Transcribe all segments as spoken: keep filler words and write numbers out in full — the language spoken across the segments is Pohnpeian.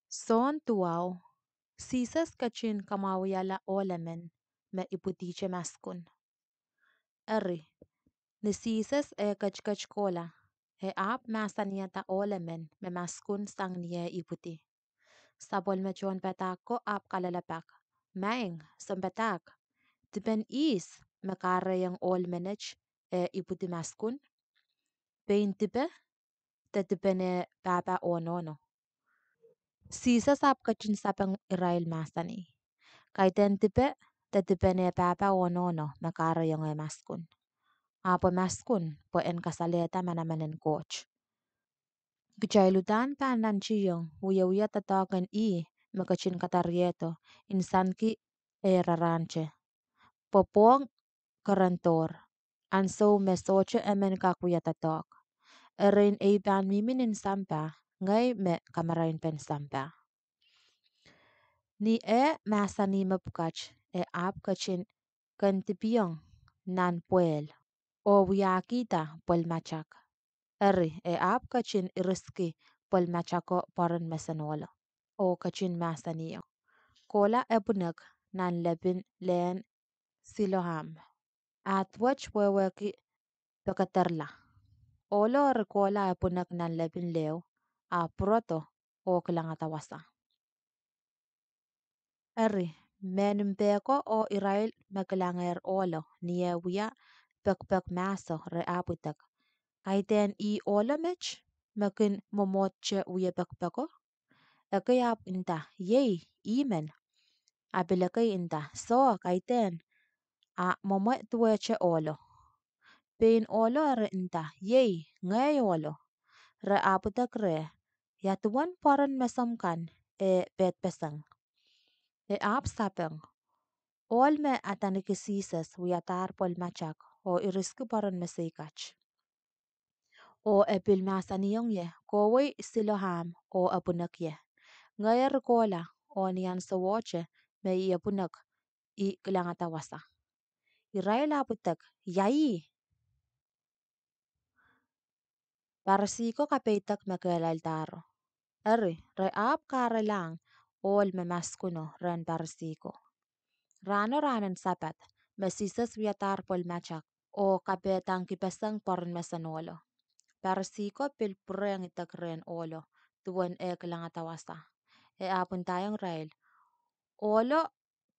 Sohn duwau. Sises ketin kamwahwihala ohl emen me ipwidihte maskun. Eri, ni Sises eh ketiket kohla, e ahpw mahsanihada ohl emen me maskun sang ni eh ipwidi. Sapwellime tohnpadahk ko ahpw kalelapak, "Maing, sounpadahk, dipen ihs me kahrehiong ohl menet eh ipwidi maskun? Pein dipe, de dipen eh pahpa oh nohno?" Sises ahpw ketin sapeng irail mahsanih, "Kaidehn dipe, de dipen eh pahpa oh nohno me kahrehiong eh maskun. Ahpw e maskun pwe en kasalehda manaman en Koht. Kitail uhdahn pahn nantihong wiewia doadoahk en ih me ketin kadariehdo, insenki eh rarahnte. Pwe pwohng kerendohr, ansou me sohte emen kak wia doadoahk. Erein ei pahn mihmi nin sampah, ngehi me kamarainpen sampah." Ni eh mahsanih mepwukat, e ahpw ketin kendipiong nan pwehl oh wiahkihda pwelmatak. Eri, e ahpw ketin iriski pwelmatako pwoaren mesen ohlo, oh ketin mahsanihong, "Kohla epwinek nan lepin lehn Siloam, ahd wet wehwehki pekederla." Ohlo eri kohla epwinek nan lepin leho, ahpw pwurodo oh kilangada wasa. Eri, mehn mpehko oh irail me kilangehr ohlo ni eh wia pekipek mahso re ahpw idek, "Kaidehn ih ohlo met me kin mwomwohdete wie pekipeko?" Ekei ahpw nda, "Iei, ih men." A pil ekei nda, "Soh, kaidehn, a mwomwe duwehte ohlo." Pein ohlo eri nda, "Iei, ngehi ohlo." Re ahpw idek reh, "Ia duwen pwoaren mesom kan eh pehdpeseng?" E ahpw sapeng, "Ohl me adaneki Sises wiadahr pwelmatak oh iriski pwoaren mesei kat." Oh e pil mahsanihong ie, "Kohwei Siloam oh epwinek ie." Ngehi eri kohla, oh ni ansowohte me I epwinek, I kilangada wasa. Irail ahpw idek, "Ia ih?" Parisi ko kapeidek me kehlaildahro. Eri, re ahpw kahrelahng ohl me maskuno rehn Parisi ko. Rahno rahnen Sapad, me Sises wiadahr pwelmatak oh kapehdangkipeseng pwoaren mesen ohlo. Parisi ko pil pwurehng idek rehn ohlo duwen eh kilangada wasa. E ahpw ndaiong irail, "Ohlo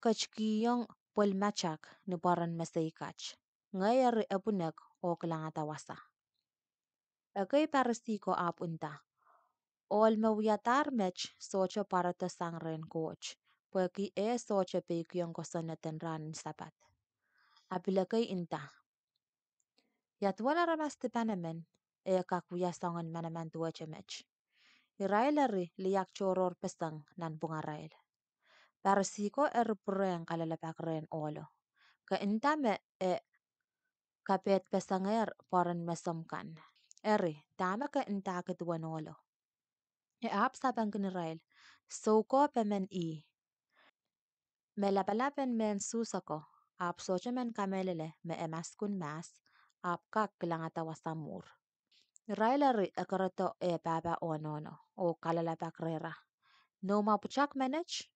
ketikihong pwelmatak ni pwoaren mesei kat. Ngehi eri epwinek oh kilangada wasa." Ekei Parisi ko ahpw nda, "Ohl me wiadahr met sohte pwarodo sang rehn Koht, pwehki eh sohte peikiong kosonned en rahnen Sapad." A pil ekei nda, "Ia duwen aramas dipan emen eh kak wia soangen manaman duwehte met?" Irail eri liaktohrohrpeseng nanpwungarail. Parisi ko eri pwurehng kalelapak rehn ohlo, "Ke nda me e kapehdpesengehr pwoaren mesom kan. Eri, dahme ke ndahki duwen ohlo?" E ahpw sapengkin irail, "Soukohp emen ih. Me lapalap en mehn Suhs ako, ahpw sohte men kamehlele me e maskun mahs, ahpw kak kilangada wasa mwuhr." Irail eri ekerodo eh pahpa oh nohno oh kalelapak rehra, "Noumw pwutak menet?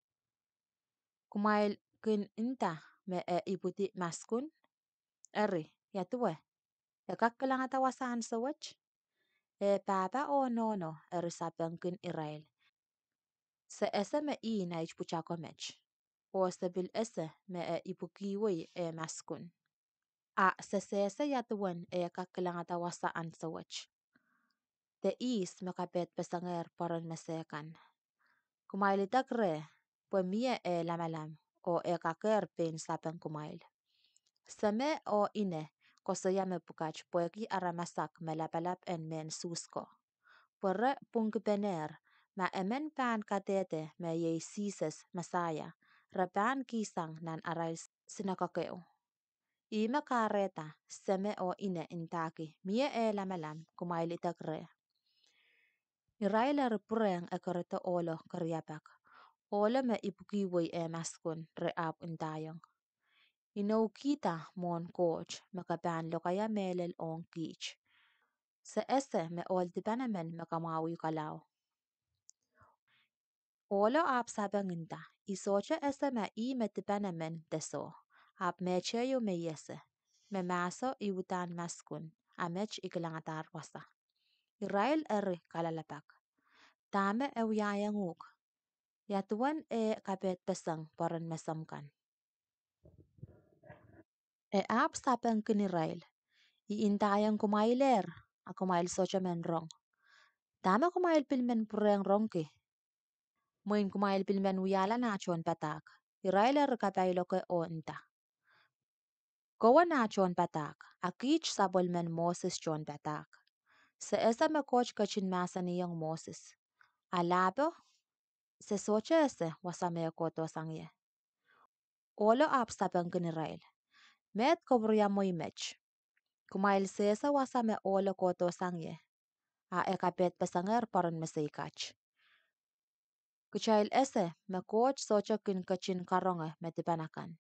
Kumwail kin nda me e ipwidi maskun? Eri, ia duwe, e kak kilangada wasa ansou wet?" Eh pahpa oh nohno eri sapengkin irail, "Se ese me ih nait pwutako met, oh se pil ese me e ipwikihwei eh maskun. A se sehse ia duwen eh kak kilangada wasa ansou wet, de ihs me kapehdpesengehr pwoaren mesei kan. Kumwail idek reh, pwe mie eh lamalam oh e kakehr pein sapeng kumwail. Seme oh ine koasoia mepwukat pwehki ara masak me lapalap en mehn Suhs ko. Pwe re pwungkipenehr, ma emen pahn kadehde me iei Sises Mesaia, re pahn kihsang nan arail sinakokeo. Ihme kahrehda seme oh ine ndahki, mie eh lamalam, kumwail idek reh." Irail eri pwurehng ekerodo ohlo keriapak, ohlo me ipwikihwei eh maskun, re ahpw ndaiong, "Inoukihda mwohn Koht me ke pahn lokaia mehlel ong kiht. Se ese me ohl dipan emen me kamwahwih kalaho. Ohlo ahpw sapeng nda, I sohte ese ma ih me dipan emen de soh, ahpw mehtehieu me I ese, me mahso I uhdahn maskun, a met I kilangadahr wasa. Irail eri kalelapak, Dahme e wiahiong uhk? Ia duwen eh kapehdpeseng pwoaren mesomw kan? E ahpw sapengkin irail, I ndaiong kumwailehr, a kumwail sohte men rong. Dahme kumwail pil men pwurehng rongki? Mwein kumwail pil men wiahla nah tohnpadahk. Irail eri kapailoke oh nda, Kowe nah tohnpadahk, a kiht sapwellimen Moses tohnpadahk. Se ese me Koht ketin mahsanihong Moses, a lahpo, se sohte ese wasa me e kohdohsang ie. Ohlo ahpw sapengkin irail, Mehd kapwuriamwei met? Kumwail sehse wasa me ohlo kohdohsang ie, a e kapehdpesengehr pwoaren mesei kat? Kitail ese me Koht sohte kin ketin karonge me dipan akan,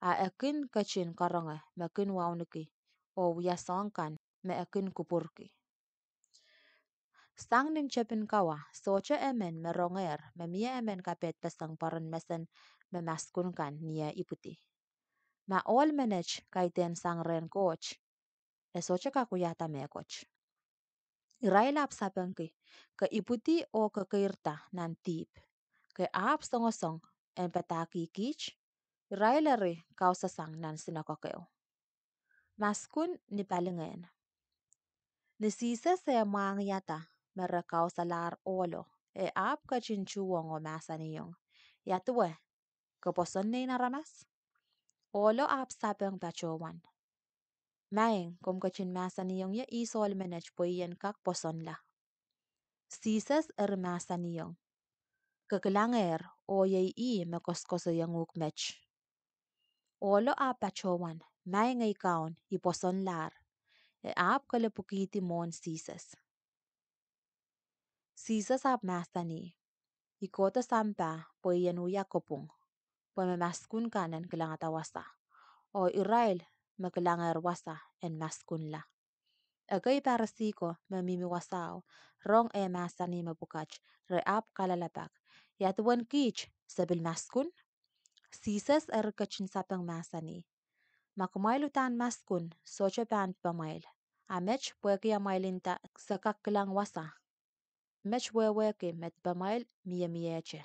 a e kin ketin karonge me kin wauneki oh wia soahng kan me e kin kupwurki. Sang nin tepin kawa, sohte emen me rongehr me mie emen kapehdpeseng pwoaren mesen me maskun kan ni eh ipwidi. Ma ohl menet kaidehn sang rehn Koht, e sohte kak wiahda mehkot. Irail ahpw sapengki, Ke ipwidi oh kekeirda nan dihp, ke ahpw songosong en padahkih kiht? Irail eri kausasang nan sinakokeo. Maskun ni palingehn. Ni Sises eh mwahngiada me re kausalahr ohlo, e ahpw ketin tuhwong oh mahsanihong, Ia duwe, ke pwoson Nein Aramas? Ohlo ahpw sapeng patohwan, Maing, komw ketin mahsanihong ie ihs ohl menet pwe I en kak pwosonla. Sises eri mahsanihong, Ke kilangehr, oh iei ih me koasoakoasoiong uhk met. Ohlo ahpw patohwan, Maing ei Kaun, I pwosonlahr. E ahpw kelepwikihdi mwohn Sises. Sises ahpw mahsanih, I kohdo sampah pwe I en wia kopwung, pwe me maskun kan en kilangada wasa, oh irail me kilangehr wasa en maskunla. Ekei Parisi ko me mihmi wasao rong eh mahsanih mepwukat, re ahpw kalelapak, Ia duwen kiht, se pil maskun? Sises eri ketin sapeng mahsanih, Ma kumwail uhdahn maskun, sohte pahn dipamwail, a met pwehki amwail nda se kak kilang wasa. Met wehwehki me dipamwail miemiehte.